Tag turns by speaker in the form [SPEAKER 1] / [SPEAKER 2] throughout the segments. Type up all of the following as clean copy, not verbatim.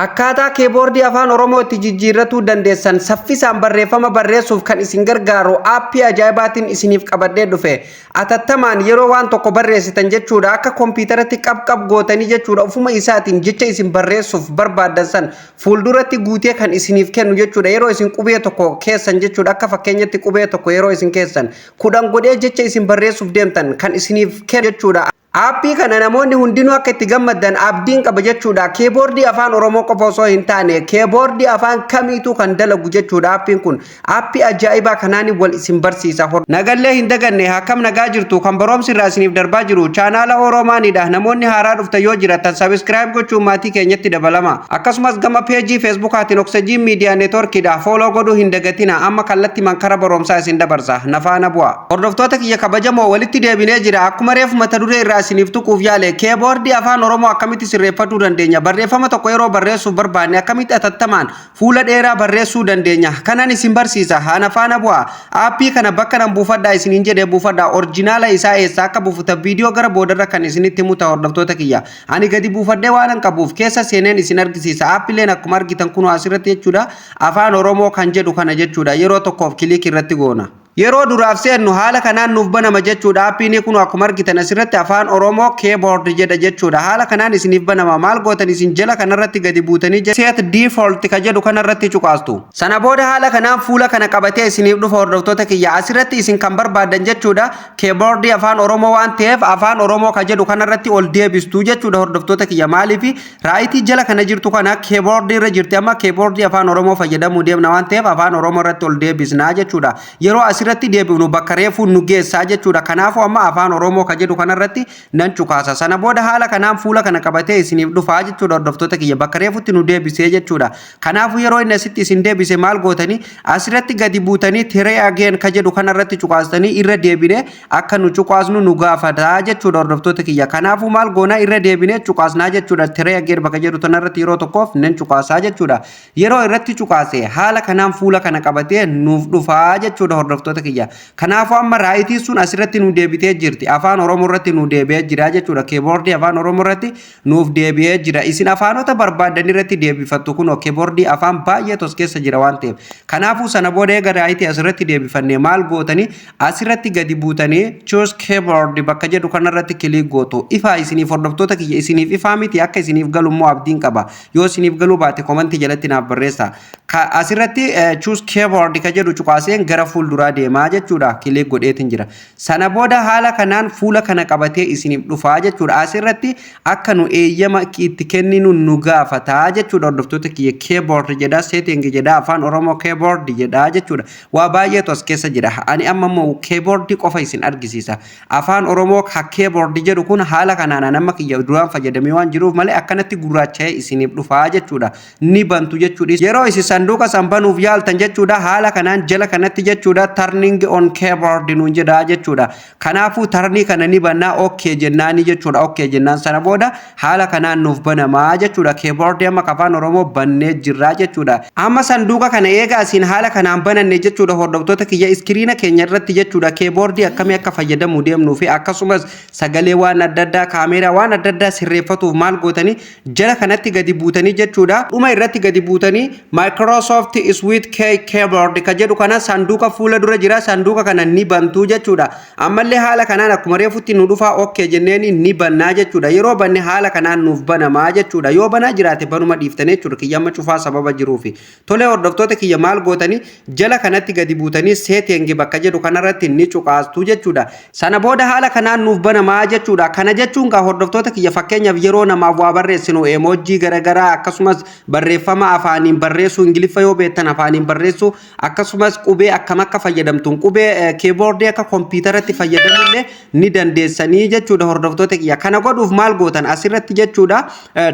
[SPEAKER 1] Akkaataa keyboardii Afaan Oromoo itti jijjiirratuu dandeessan, saffisaan barreeffama barreessuuf kan isin gargaaru aappii ajaa'ibaatiin isiniif qabadhee dhufe. Atattamaan yeroo waan tokko barreessitan jechuudha, akka kompiitaratti qab qab gootanii jechuudha, ufuma isaatiin jecha isin barreessuuf barbaaddan san fuulduratti guutee kan isiniif kennu jechuudha. Yeroo isin qubee tokko keessan jechuudha, akka fakkeenyatti qubee tokko yeroo isin keessan 10 godhee jecha isin barreessuuf deemtan kan isiniif kennu jechuudha. Aappii kana namoonni hundinuu akka itti gammaddan abdiin qaba jechuudha. Keyboardii Afaan Oromoo qofa osoo hin taane, keyboardii afaan kamiituu kan dalagu jechuudha aappiin kun. Aappii ajaa'ibaa kanaan wal isin barsiisa. Nagallee hin daganne. Akkam nagaa jirtu? Kan barumsi irraa isiniif darbaa jiru chaanaala Oroomaanidha. Namoonni haaraa dhuftan yoo jiraatan, subscribe gochuun maatii keenyatti dabalama. Akkasumas gama peejii Feesbuukaatiin Oxygen Media Networkidha. Follow godhuu hin dagatina. Amma kallattii mankara barumsaa isin dabarsa. Nafaana bu'a. Hordoftoota kiyya kabajamoo, walitti deebinee jira. Akkuma reefu mata duree irraa isiniif tuquuf yaale, keyboardii Afaan Oromoo akkamitti sirreeffachuu dandeenya? Barreeffama tokko yeroo barreessuuf barbaanne akkamitti atattamaan fuula dheeraa barreessuu dandeenya? Kanan isin barsiisa. Haana faana bu'a. Aappii kana bakka nan buufadhaa isiniin jedhee buufadhaa. Original isaa eessa akka buufatan viidiyoo gara boodarra kan isinitti himu ta'a, hordoftoota kiyya. Ani gadi buufadhee waan hin qabuuf keessa seeneen isin argisiisa. Aappiileen akkuma argitan kunoo asirratti jechuudha. Afaan Oromoo kan jedhu kana jechuudha. Yeroo tokkoof click irratti goona. Yeroo duraaf seennu haala kanaan nuuf banama jechuudha. Aappiin kun akkuma argitan asirratti Afaan Oromoo keyboard jedha jechuudha. Haala kanaan isiniif banama. Maal gootan? Isin jala kanarratti gadi buutanii set default ka jedhu kanarratti cuqaastu. Sana booda haala kanaan fuula kana qabatee isiniif dhufa, hordoftoota kiyya. Asirratti isin kan barbaaddan jechuudha. Keyboardii Afaan Oromoo waan ta'eef, Afaan Oromoo ka jedhu kanarratti ol deebistu jechuudha, hordoftoota kiyya. Maaliif? Rightii jala kana jirtu kana keyboardii irra jirti. Amma keyboardii Afaan Oromoo fayyadamuu deemna waan ta'eef, Afaan Oromoo irratti ol deebisnaa jechuudha. Yeroo asirratti deebifnu bakka reefuu nu geessaa jechuudha. Kanaafuu amma Afaan Oromoo ka jedhu kanarratti nan cukaasa. Sana booda haala kanaan fuula kana qabatee isiniif dhufaa jechuudha, hordoftoota kiyya. Bakka reefutti nu deebisee jechuudha. Kanaafuu yeroo inni asitti isin deebise maal gootanii? Asirratti gadi buutanii try again ka jedhu kanarratti cukaastanii irra deebine akka nu cukaasnu nu gaafataa jechuudha, hordoftoota kiyya. Kanaafuu maal goonaa? Irra deebine cukaasnaa jechuudha. Try again bakka jedhu kanarratti yeroo tokkoof nan cukaasaa jechuudha. Yeroo irratti cukaase haala kanaan fuula kana qabatee nuuf dhufaa jechuudha, hordoftoota kiyya. Kanaafuu amma rightii sun asirratti nu deebitee jirti. Afaan Oromoo irratti nu deebi'ee jira jechuudha. Keyboardii Afaan Oromoo irratti nuuf deebi'ee jira. Isin afaanota barbaadan irratti deebifattu, kunoo keyboardii afaan baay'eetu as keessa jira waan ta'eef. Kanaafuu sana booda eega rightii asirratti deebifannee maal gootanii? Asirratti gadi buutanii choose keyboard bakka jedhu kanarratti click gootu. Ifaa isiniif, hordoftoota kiyya? Isiniif ifaa miti? Akka isiniif galu immoo abdiin qaba. Yoo isiniif galuu baate, commentii jalatti naaf barreessa. Asirratti choose keyboard ka jedhu cuqaaseen gara fuulduraa deemaa jechuudha. Click godheetiin jira. Sana booda haala kanaan fuula kana qabatee isiniif dhufaa jechuudha. Asirratti akka nu eeyyama itti kenninu nu gaafataa jechuudha, hordoftoota kiyya. Keyboard jedha, setting jedha, Afaan Oromoo keyboard jedha jechuudha. Waa baay'eetu as keessa jira. Ani amma immoo keyboard qofa isin argisiisa. Afaan Oromoo ka keyboard jedhu kun haala kanaan nama kiyya duraan fayyadamee waan jiruuf malee akkanatti gurraacha'ee isiniif dhufaa jechuudha. Ni bantu jechuudha. Yeroo isin sanduuqa san banuuf yaaltan jechuudha, haala kanaan jala kanatti jechuudha, turning on keyboard nuun jedha jechuudha. Kanaafuu turnii kana ni bannaa, okay jennaani jechuudha. Okay jennaan sana booda haala kanaan nuuf banamaa jechuudha. Keyboard amma Afaan Oromoo bannee jirraa jechuudha. Amma sanduuqa kana eega asiin haala kanaan bananne jechuudha, hordoftoota kiyya, screena keenya irratti jechuudha, keyboardii akkamii akka fayyadamuu deemnuu fi akkasumas sagalee waan adda addaa, kaameeraa waan adda addaa sirreeffatuuf maal gootanii? Jala kanatti gadi buutanii jechuudha. Dhuma irratti gadi buutanii Microsoft Swift Key Keyboard ka jedhu kana sanduuqa fuula dura jira, sanduuqa kana ni bantuu jechuudha. Ammallee haala kanaan akkuma reefutti nu dhufaa, okay jenneen ni bannaa jechuudha. Yeroo banne haala kanaan nuuf banamaa jechuudha. Yoo banaa jiraate banuma dhiiftanii jechuudha. Kiyya amma cufaa sababa jiruufi. Tolee, hordoftoota kiyya, maal gootanii? Jala kanatti gadi buutanii setting bakka jedhu kanarratti ni cuqaastu jechuudha. Sana booda haala kanaan nuuf banamaa jechuudha. Kana jechuun gaa, hordoftoota kiyya, fakkeenyaaf yeroo namaaf waa barreessinu emoji garaagaraa, akkasumas barreeffama afaaniin barreessuu, Ingiliffa yoo beektan afaaniin barreessuu, akkasumas qubee akkam akka fayyadamtuun qubee keyboardii akka kompiitaratti fayyadamullee ni dandeessanii jechuudha, hordoftoota kiyya. Kana godhuuf maal gootan? Asirratti jechuudha,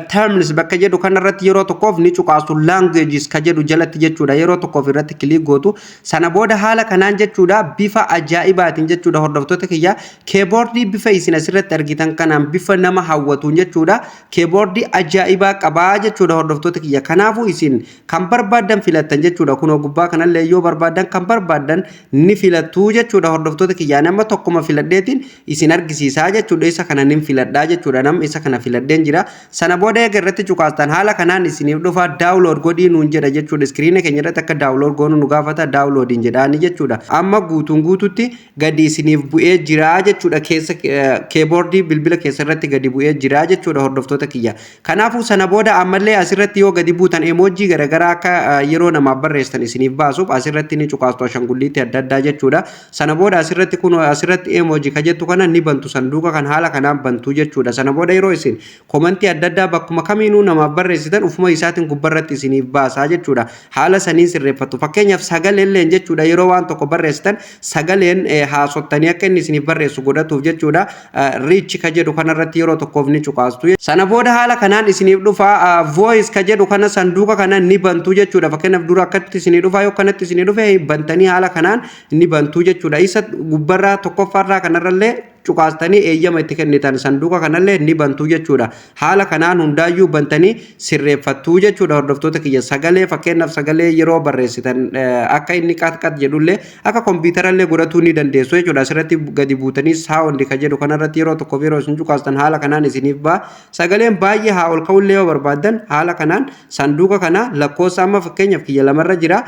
[SPEAKER 1] themes bakka jedhu kanarratti yeroo tokkoof ni cuqaastu, languages ka jedhu jalatti jechuudha, yeroo tokkoof irratti click gootu. Sana booda haala kanaan jechuudha, bifa ajaa'ibaatiin jechuudha, hordoftoota kiyya, keyboardii bifa isin asirratti argitan kanaan bifa nama hawwatuun jechuudha, keyboardii ajaa'ibaa qabaa jechuudha, hordoftoota kiyya. Kanaafuu isin kan barbaaddan filattan jechuudha. Kunoo gubbaa kanallee yoo barbaaddan kan barbaaddan ni filattu jechuudha, hordoftoota kiyyaa. Nama tokkuma filadheetiin isin argisiisaa jechuudha. Isa kana nin filadhaa jechuudha. Nama isa kana filadheen jira. Sana booda eega irratti cuqaastan haala kanaan isiniif dhufa. Download godhii nuun jedha jechuudha. Screen keenya irratti akka download goonu nu gaafata. Downloadiin jedhaani jechuudha. Amma guutuun guututti gadi isiniif bu'ee jira jechuudha. Keessa keyboardii bilbila keessa irratti gadi bu'ee jira jechuudha, hordoftoota kiyya. Kanaafuu sana booda ammallee asirratti yoo gadi buutan emoji garaagaraa akka yeroo namaaf barreessitan isiniif baasuuf asirratti ni cuqaastu, ashangulliitti adda addaa jechuudha. Sana booda asirratti kun asirratti emoji ka jettu kana ni bantu. Sanduuqa kan haala kanaan bantu jechuudha. Sana booda yeroo isin commentii adda addaa bakkuma kamiinuu namaaf barreessitan ufuma isaatiin gubbarratti isiniif baasaa jechuudha. Haala saniin sirreeffattu. Fakkeenyaaf sagaleelleen jechuudha, yeroo waan tokko barreessitan sagaleen haasottanii akka inni isiniif barreessu godhatuuf jechuudha. Reach ka jedhu kanarratti yeroo tokkoof ni cuqaastu. Sana booda haala kanaan isiniif dhufa. Voice ka jedhu kana sanduuqa kana ni bantu jechuudha. Fakkeenyaaf dura akkatti isinii dhufa, yoo kanatti isinii dhufe bantanii haala kanaan ni bantu jechuudha. Isa gubbarraa tokkoffaarraa kanarrallee cuqaastanii eeyyama itti kennitan, sanduuqa kanallee ni bantu jechuudha. Haala kanaan hundaayyuu bantanii sirreeffattu jechuudha, hordoftoota kiyya. Sagalee, fakkeenyaaf sagalee yeroo barreessitan akka inni qat qat jedhullee akka kompiitarallee godhatuu ni dandeessu jechuudha. Asirratti gadi buutanii sound ka jedhu kanarratti yeroo tokkoof yeroo isin cuqaastan haala kanaan isiniif ba'a. Sagaleen baay'ee haa ol ka'ullee yoo barbaaddan haala kanaan sanduuqa kana lakkoofsa amma fakkeenyaaf kiyya lamarra jira.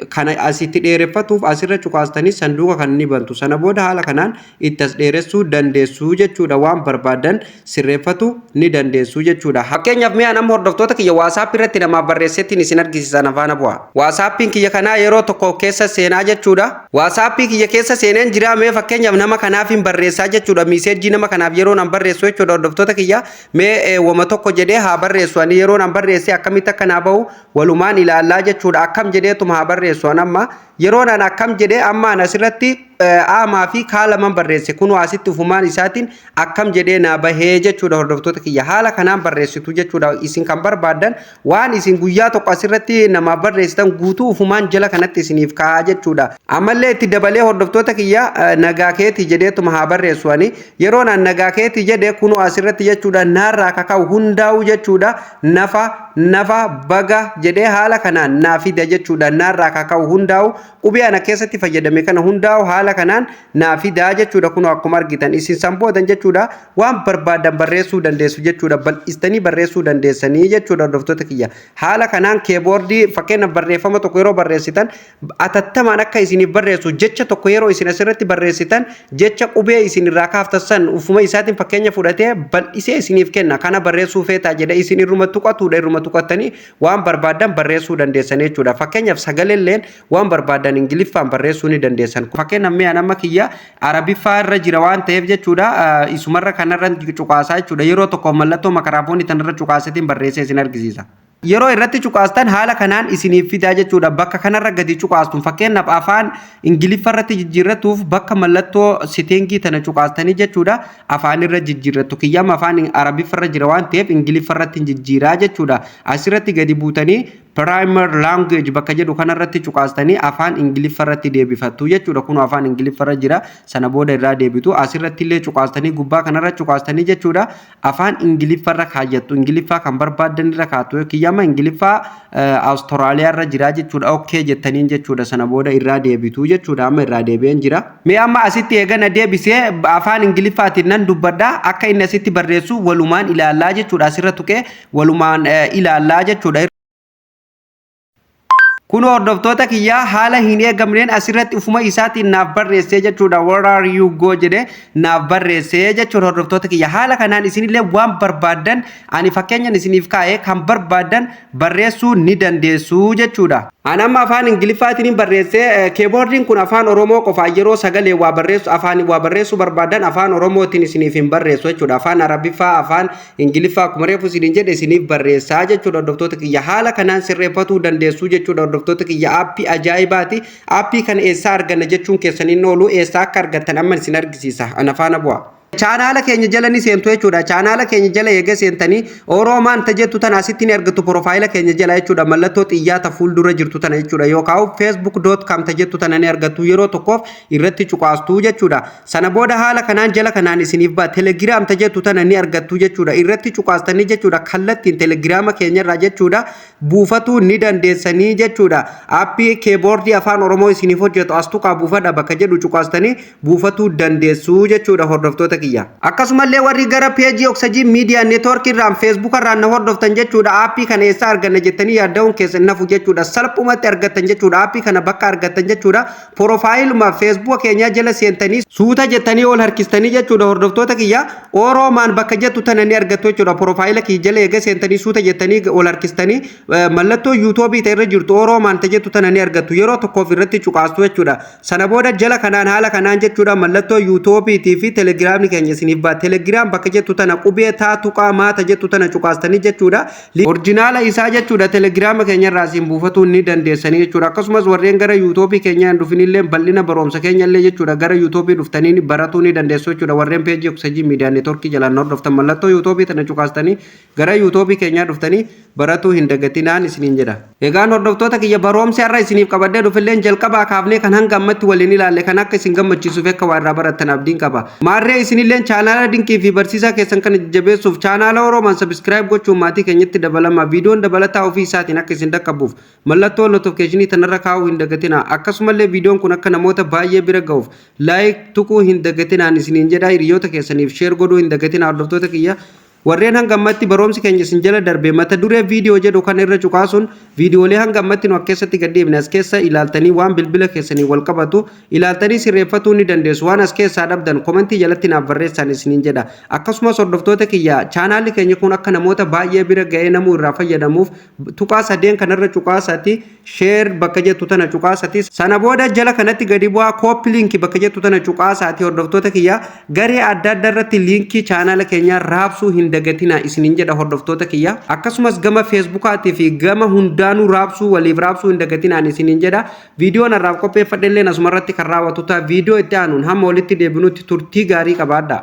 [SPEAKER 1] Kana asitti dheereffatuuf asirra cuqaastanii sanduuqa kana ni bantu. Sana booda haala kanaan itti as dheeressuu dandeessu jechuudha. Waan barbaadan sirreeffatu ni dandeessu jechuudha. Fakkeenyaaf mi'a nama hordoftoota kiyya, WhatsApp irratti namaaf barreessettiin isin argisiisan, afaan bu'a. WhatsAppiin kiyya kanaa yeroo tokko keessa seenaa jechuudha. WhatsAppii kiyya keessa seeneen jira. Mee fakkeenyaaf nama kanaaf hin barreessaa jechuudha. Messagii nama kanaaf yeroo nan barreessu jechuudha, hordoftoota kiyya. Mee wama tokko jedhee haa barreessu. Ani yeroo nan barreesse akkamitti akka naa bahu walumaan ilaallaa jechuudha. Akkam jedheetuma haa barreessu. An amma yeroo nan akkam jedhee amma an asirratti aamaa fi kaa laman barreesse, kunoo asitti ufumaan isaatiin akkam jedhee naa bahee jechuudha, hordoftoota kiyya. Haala kanaan barreessitu jechuudha. Isin kan barbaaddan waan isin guyyaa tokko asirratti namaaf barreessitan guutuu ufumaan jala kanatti isiniif kaa'aa jechuudha. Ammallee itti dabalee, hordoftoota kiyya, nagaa keetii jedheetuma haa barreessu. Ani yeroo naan nagaa keetii jedhe kunoo asirratti jechuudha naarraa kaka'u hundaa'u jechuudha, nafa nafa baga jedhee haala kanaan naa fida jechuudha. Naarraa kaka'u hundaa'u qubee ana keessatti fayyadame kana hundaa'u haala kanaan naa fidaa jechuudha. Kunoo akkuma argitan isin san boodan jechuudha waan barbaadan barreessuu dandeessu jechuudha, bal'istanii barreessuu dandeessanii jechuudha, hordoftoota kiyya. Haala kanaan keyboardii fakkeenyaaf barreeffama tokko yeroo barreessitan atattamaan akka isiniif barreessu, jecha tokko yeroo isin asirratti barreessitan jecha qubee isin irraa kaaftan san ufuma isaatiin fakkeenya fudhatee bal'isee isiniif kenna. Kana barreessuu feetaa jedhe, isin irruma tuqatuudha. Irruma tuqattanii waan barbaadan barreessuu dandeessan jechuudha. Fakkeenyaaf sagaleelleen waan barbaadan Ingiliffaan barreessuu ni dandeessan. Fakkeenyaaf mi'a nama kiyya Arabiffaa irra jira waan ta'eef jechuudha, isumarra kanarra cuqaasaa jechuudha. Yeroo tokko mallattoo makaraafoonii tanarra cuqaasetiin barreessee isin argisiisa. Yeroo irratti cuqaastan haala kanaan isiniif fidaa jechuudha. Bakka kanarra gadi cuqaastu, fakkeenyaaf afaan Ingiliffa irratti jijjiirratuuf bakka mallattoo settingii tana cuqaastanii jechuudha afaan irra jijjiirrattu. Kiyyama afaan Arabiffa irra jira waan ta'eef Ingiliffa irratti jijjiiraa jechuudha. Asirratti gadi buutanii primary language bakka jedhu kanarratti cuqaastanii afaan Ingiliffa irratti deebifattu jechuudha. Kun afaan Ingiliffa irra jira. Sana booda irraa deebitu. Asirratti illee cuqaastanii, gubbaa kanarra cuqaastanii jechuudha, afaan Ingiliffa irra kaayyattu. Ingiliffaa kan barbaaddan irra kaattu. Kiyyama Ingiliffaa Awustiraaliyaa irra jira jechuudha. Okay jettaniin jechuudha. Sana booda irraa deebitu jechuudha. Amma irraa deebi'een jira. Mee amma asitti eegana deebisee afaan Ingiliffaatiin nan dubbadha. Akka inni asitti barreessu walumaan ilaallaa jechuudha. Asirra tuqee walumaan ilaallaa jechuudha. Kun hordoftoota kiyyaa, haala hin eegamneen asirratti ufuma isaatiin naaf barreessee jechuudha. "Where are you go?" jedhee naaf barreessee jechuudha, hordoftoota kiyya. Haala kanaan isinillee waan barbaaddan, ani fakkeenyaan isiniif kaa'ee, kan barbaaddan barreessuu ni dandeessu jechuudha. Ani amma afaan Ingiliffaatiin barreessee. Keyboardiin kun afaan Oromoo qofaa yeroo sagalee waa barreessu, afaan waa barreessuu barbaadan afaan Oromootiin isiniif hin barreessu jechuudha. Afaan Arabiffaa, afaan Ingiliffaa akkuma reefu isiniin jedhe isiniif barreessaa jechuudha, hordoftoota kiyya. Haala kanaan sirreeffatuu dandeessu jechuudha, hordoftoota kiyya. Appii ajaa'ibaati. Appii kana eessaa arganna jechuun keessan hin oolu. Eessaa akka argattan amma isin argisiisa. Ana faana bu'a. Chaanaala keenya jala ni seentu jechuudha. Chaanaala keenya jala eega seentanii, Oroomaan tajettu tana asitti ni argattu, profile keenya jala jechuudha. Mallattoo xiyyaata fuuldura jirtu tana jechuudha. Yookaan facebook.com tajettu tana ni argattu, yeroo tokkoof irratti cuqaastuu jechuudha. Sana booda haala kanaan jala kanaan isiniif ba'a. Telegram tajettu tana ni argattu jechuudha. Irratti cuqaastanii jechuudha. Kallattiin telegiraama keenyarraa jechuudha, buufatuu ni dandeessanii jechuudha. Aappii keeboordii Afaan Oromoo isiniif hojjetu as tuqaa buufadha bakka jedhu cuqaastanii buufatuu dandeessuu jechuudha, hordoftoota kiyya. Akkasumallee warri gara peejii Oksajii Miidiyaa Neetwoorkii irraan, Feesbuuk irraan na hordoftan jechuudha. Aappii kana eessaa arganna jettanii yaadda'uun keessa nafu jechuudha. Salphumatti argattan jechuudha. Aappii kana bakka argattan jechuudha. Porofaayiluma Feesbuuk keenyaa jala seentanii, suuta jettanii ol harkistanii jechuudha, hordoftoota kiyya, Oroomaan bakka jettu tana ni argattu jechuudha. Porofaayila kiyya jala eega seentanii, suuta jettanii ol harkistanii, mallattoo yuutuubii ta'e irra jirtu Oroomaan jettu tana ni argattu, yeroo tokkoof irratti cuqaastu jechuudha. Sana booda jala kanaan haala kanaan jechuudha, mallattoo yuutuubiitii fi telegiraamni keenya isiniif ba'a. Telegram bakka jettu tana, qubee taa tuqaa maata jettu tana cuqaastanii jechuudha. Orjinaala isaa jechuudha, telegiraama keenya irraa isin buufatuu ni dandeessanii jechuudha. Akkasumas warreen gara yuutuubii keenyaa hin dhufinillee, bal'ina barumsa keenya illee jechuudha, gara yuutuubii dhuftanii baratuu ni dandeessu jechuudha. Warreen peejii Oksajii Miidiyaa Neetworkii jalaan hordoftan, mallattoo yuutuubii tana cuqaastanii gara yuutuubii keenyaa dhuftanii baratuu hin dagatinaan isiniin jedha. Egaan hordoftoota kiyya, baroomsi har'a isiniif qabadhee dhufilleen jalqabaa kaafnee kan hanga ammatti waliin ilaalle kan akka isin gammachiisuuf, akka waa irraa barattan abdiin qaba. Maarree isinilleen chaanaala dinqii fi barsiisaa keessan kana jajjabeessuuf chaanaala Oroomaan subscribe gochuun maatii keenyatti dabalama. Viidiyoon dabalataa ofii isaatiin akka isin dhaqqabuuf mallattoo notifiikeeshinii tanarra kaa'uu hin dagatina. Akkasumallee viidiyoon kun akka namoota baay'ee bira ga'uuf like tuquu hin dagatinaan isiniin jedha. Hiriyoota keessaniif share godhuu hin dagatina, hordoftoota kiyya. Warreen hanga ammatti barumsi keenya isin jala darbe, mata duree viidiyoo jedhu kan irra cuqaasuun viidiyoolee hanga ammatti nu keessatti gadhiifne as keessa ilaaltanii, waan bilbila keessanii wal qabatu ilaaltanii sirreeffatuu ni dandeessu. Waan as keessaa dhabdan komentii jalatti naaf barreessaan isiniin jedha. Akkasumas hordoftoota kiyya, chaanaalli keenya kun akka namoota baay'ee bira ga'ee namuu irraa fayyadamuuf tuqaa sadeen kanarra cuqaasati, share bakka jettu tana cuqaasati. Sana booda jala kanatti gadi bu'aa, copy link bakka jettu tana cuqaasaati. Hordoftoota kiyya, garee adda addaa irratti liinkii chaanaala keenyaa raabsuu hin dagatina isiniin jedha, hordoftoota kiyya. Akkasumas gama feesbukaatii fi gama hundaanuu raabsuu, waliif raabsuu hin dagatinaan isiniin jedha. Viidiyoon har'aaf qopheeffadhe illee asuma irratti kan raawwatu ta'a. Viidiyoo itti aanuun hamma walitti deebinutti turtii gaarii qabaadha.